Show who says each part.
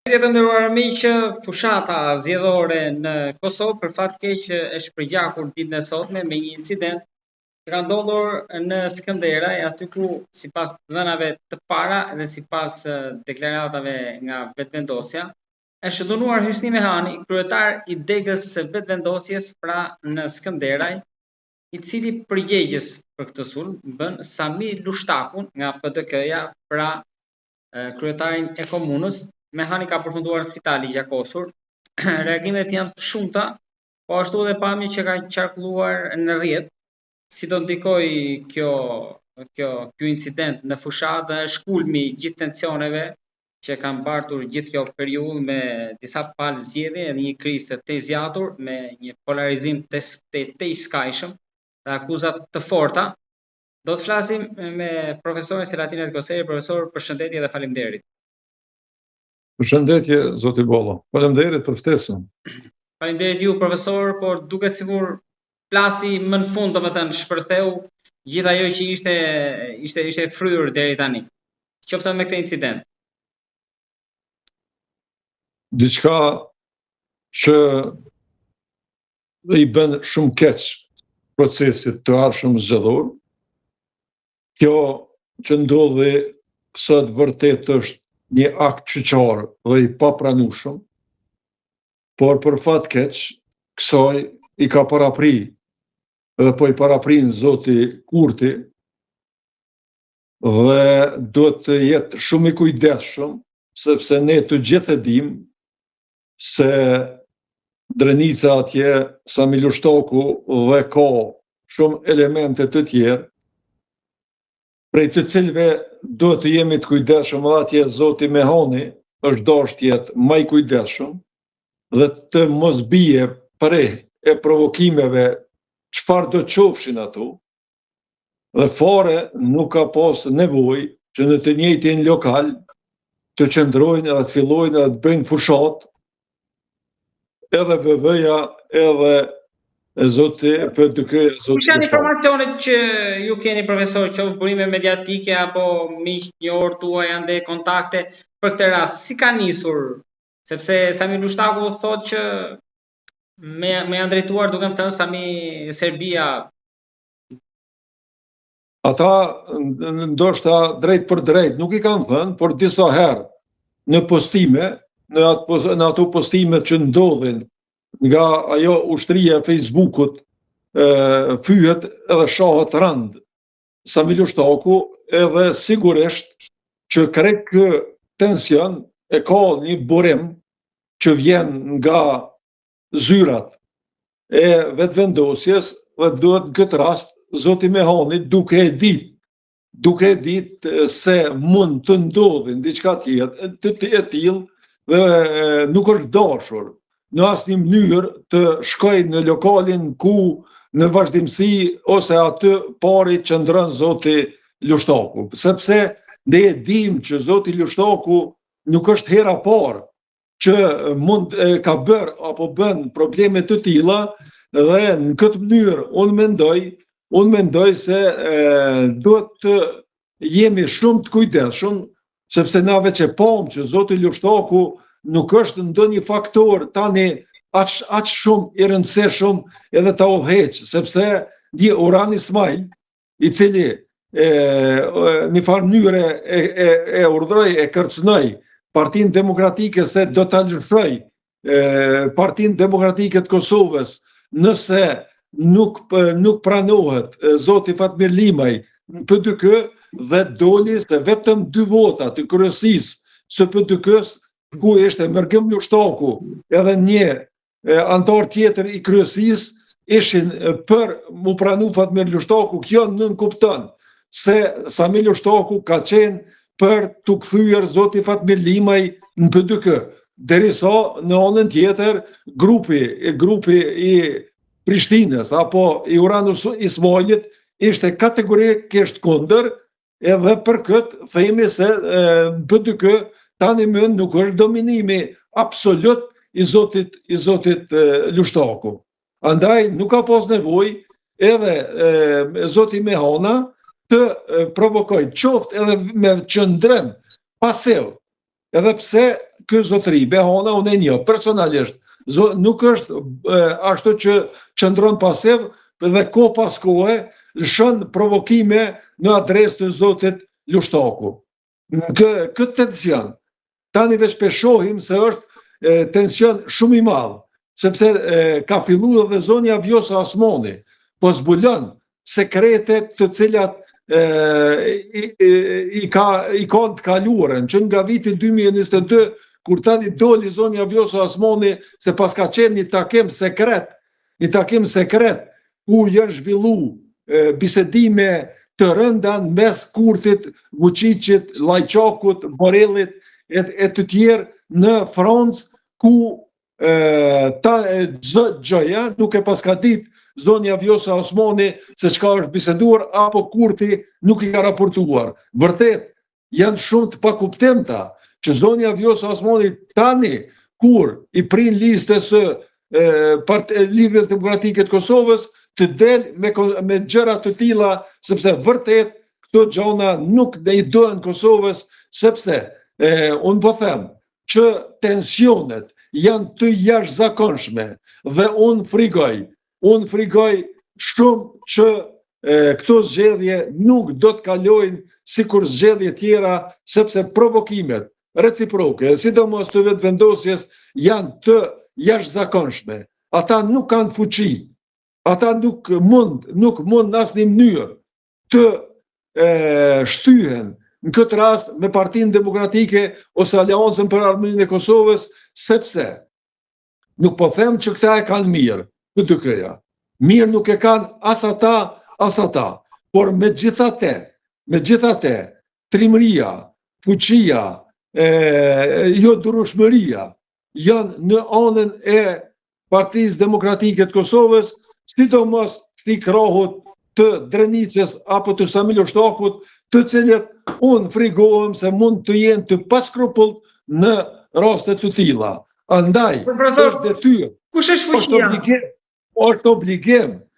Speaker 1: Të nderuar miq, fushata zgjedhore në Kosovë për fat keq është përgjakur ditën e sotme me një incident që ka ndodhur në Skënderaj, aty ku sipas të dhënave të para dhe sipas deklaratave nga Vetëvendosja, është dhunuar Hysni Mehani, kryetar i degës së Vetëvendosjes pra në Skënderaj, i cili përgjegjës për këtë sulm bën Sami Lushtakun nga PDK-ja, pra kryetarin e komunës. Mehani ka përfunduar në spital i gjakosur. Reagimet janë të shumta, po ashtu edhe pamjet që kanë qarkulluar në rrjet. Si do ndikojë kjo kjo ky incident në fushatë dhe është kulmi i gjithë tensioneve që kanë bartur gjithë kjo periudhë me disa palë zgjedhje edhe një krizë të tejzgjatur me një polarizim të tejskajshëm dhe akuza të forta Do të flasim me profesorin Selatin Koseri, profesor, përshëndetje dhe faleminderit.
Speaker 2: Përshëndetje zoti Bollo. Faleminderit për ftesën.
Speaker 1: Faleminderit ju profesor, por duket sikur plasi më në fund, domethënë shpërtheu gjithë ajo që ishte ishte ishte fryrë deri tani. Qoftë me këtë
Speaker 2: incident. Diçka që i bën shumë keq procesit të ardhshëm zgjedhor. Kjo që ndodhi sot vërtet është një akt qyqar dhe i papranueshëm, por për fat keq, kësaj i ka parapri dhe po i paraprin zoti Kurti dhe duhet të jetë shumë i kujdesshëm, sepse ne të gjithë e dimë se Drenica atje, Sami Lushtaku dhe ka shumë elemente të tjerë, prej të cilëve duhet të jemi të kujdesshëm edhe atje zoti Mehani është dashtë të jetë ma i kujdesshëm dhe të mos bie pre e provokimeve çfarëdo qofshin ato, dhe fare nuk ka pas nevojë që në të njëjtin lokal të qëndrojnë edhe të fillojnë edhe të bëjnë fushatë edhe VV-ja edhe zoti
Speaker 1: PDK zoti Kush janë informacionet që ju keni profesor, qoftë burime mediatike apo miq të njohur tuaj ande kontakte për këtë rast, si ka nisur? Sepse Sami Lushtaku thotë që me më janë drejtuar duke më thënë Sami Serbia
Speaker 2: Ata ndoshta drejtpërdrejt nuk i kanë thënë, por disa herë në postime, në, atë, në ato postime që ndodhin nga ajo ushtria e Facebookut, e, fyhet edhe shahet rëndë Sami Lushtaku edhe sigurisht që krejt ky tension e ka një burim që vjen nga zyrat e vetëvendosjes dhe duhet në këtë rast zoti Mehani duke e ditë duke e ditë se mund të ndodhin diçka tjetër të të e tillë dhe nuk është dashur në asnjë mënyrë të shkojë në lokalin ku në vazhdimësi ose aty pari qëndron zoti Lushtaku, sepse ne e dimë që zoti Lushtaku nuk është hera e parë që mund e ka bërë apo bën probleme të tilla dhe në këtë mënyrë unë mendoj, unë mendoj se e, duhet të jemi shumë të kujdesshëm sepse na veç e pamë që zoti Lushtaku nuk është ndonjë faktor tani aq aq shumë i rëndësishëm edhe ta udhëheq, sepse një Uran Ismail i cili e, një farë mënyre e, e, e urdhëroi, e kërcënoi Partinë Demokratike se do ta lëshojë Partinë Demokratike të Kosovës nëse nuk, nuk pranohet zoti Fatmir Limaj në PDK dhe doli se vetëm dy vota të kryesisë së PDK-së ku ishte Mërgim Lushtaku edhe një anëtar tjetër i kryesisë ishin për m'u pranu Fatmir Lushtaku, kjo nënkupton se Sami Lushtaku ka qenë për t'u kthyer zoti Fatmir Limaj në PDK, derisa në anën tjetër grupi, grupi i Prishtinës apo i Uran Ismailit ishte kategorikisht kundër Edhe për këtë themi se PDK tani më nuk është dominimi absolut i zotit i zotit Lushtaku. Andaj nuk ka pas nevojë edhe e, zoti Mehana të provokojë qoftë edhe me qëndrim pasiv, edhe pse ky zotëri Behona unë e njoh personalisht, zo, nuk është e, ashtu që qëndron pasiv dhe kohë pas kohe lëshon provokime në adresë të zotit Lushtaku. Në kë, këtë tension, tani veç pe shohim se është e, tension shumë i madh, sepse e, ka fillu edhe zonja Vjosa Osmani, po zbulon sekrete të cilat e, i, i, i ka i ka të kaluarën që nga viti 2022 kur tani doli zonja Vjosa Osmani se pas ka qenë një takim sekret, një takim sekret ku janë zhvillu e, bisedime të rënda mes Kurtit, Vučićit, Lajçakut, Borellit e, e të tjerë në Francë ku e, ta e, çdo gjëja nuk e pas ka ditë zonja Vjosa Osmani se çka është biseduar apo Kurti nuk i ka raportuar. Vërtet, janë shumë të pakuptimta që zonja Vjosa Osmani tani kur i prin listës së e, part, e, Lidhjes Demokratike të Kosovës të del me, me gjëra të tilla sepse vërtet këto gjona nuk dhe i duhen Kosovës sepse e, unë po them që tensionet janë të jashtëzakonshme dhe unë frigoj, unë frigoj shumë që e, këto zgjedhje nuk do të kalojnë sikur zgjedhje tjera, sepse provokimet reciproke, sidomos të vetëvendosjes, janë të jashtëzakonshme. Ata nuk kanë fuqi, ata nuk mund, nuk mund në asnjë mënyrë të e, shtyhen në këtë rast me Partinë Demokratike ose Aleancën për Ardhmërinë e Kosovës, sepse nuk po them që këta e kanë mirë, PDK-ja. Mirë nuk e kanë as ata, as ata. Por megjithatë, megjithatë, trimëria, fuqia, e, jo durueshmëria, janë në anën e Partisë Demokratike të Kosovës, sidomos këtij krahut të Drenicës apo të Sami Lushtakut, të cilët unë frigohem se mund të jenë të paskrupullt në raste të tilla. Andaj,
Speaker 1: Por, profesor,
Speaker 2: është detyrë,
Speaker 1: Kush është
Speaker 2: është
Speaker 1: fuqia?
Speaker 2: obligim, është obligim.